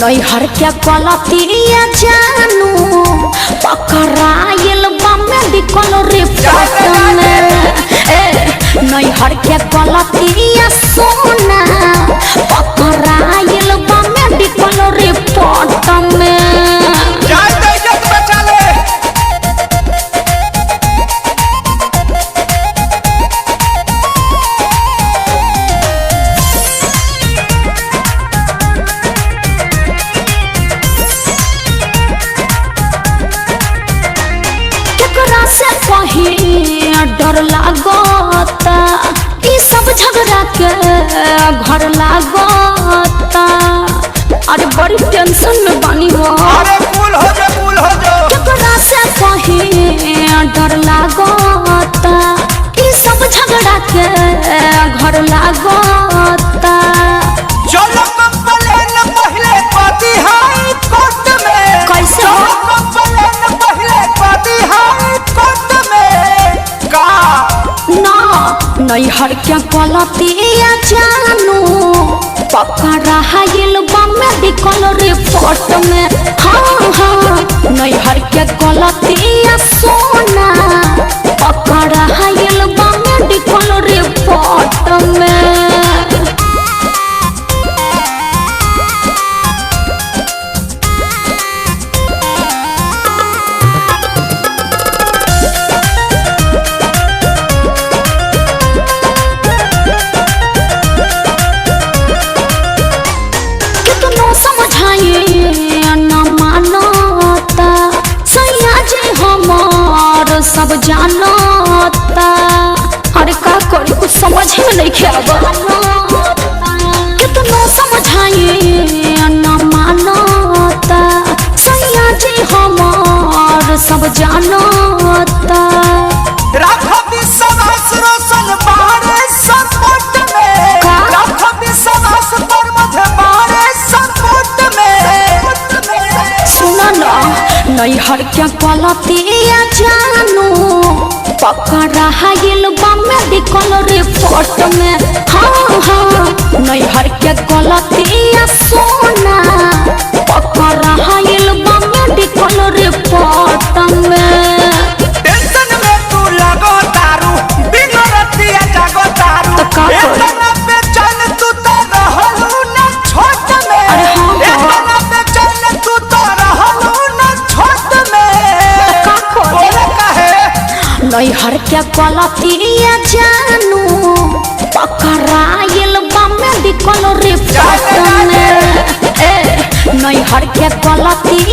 नैहर के गलतिया जानू पकड़ाइल बा मेडिकल रिपोर्ट में। ए नैहर के गलतिया सोना पकड़ाइल बा मेडिकल रिपोर्ट में। जाए तो इज्जत बचा ले। केकरा से कही डर लागता, ई सब झगड़ा के घर लागता। अरे बड़ी टेंशन में बानी हो। अरे कूल हो जो, कूल हो जो। केकरा से कही डर लागता, ई सब झगड़ा के घर लागता। चलो कंप्लेन पहले पाती हाई कोर्ट में। कैसे? चलो कंप्लेन पहले पाती हाई कोर्ट में। का ना नैहर के गलतिया जानू पकड़ाइल बा मेडिकल रिपोर्ट में। हाँ हाँ नैहर के गलतिया सोना पकड़ाइल बा मेडिकल रिपोर्ट में। कितनो समझाए न मानता, सैया जी हमार सब जानता। अरे का करी कुछ समझ में नहीं आवा। कितनो समझाए न मानता, सैया जी हमार सब जानता। राख विश्वास रोशन बारे सपोर्ट में। का? राख विश्वास पर मध्य बारे सपोर्ट में। सुन ना नैहर के गलतिया जानू पकड़ाइल बा मेडिकल रिपोर्ट में। हाँ हाँ नैहर के गलतिया सोना पकड़ाइल बा मेडिकल रिपोर्ट में। टेंशन में तू लगो तारू, बिन रतिया जागो तारू। तो का करी? इतना बेचैन तू तो रहलू ना छोट में। अरे हाँ, हाँ। इतना बेचैन तू तो रहलू ना छोट में। तो का करी? बोले काहे? नैहर के गलतिया जानू पकड़ाइल बा मेडिकल रिपोर्ट में। ए नैहर के गलतिया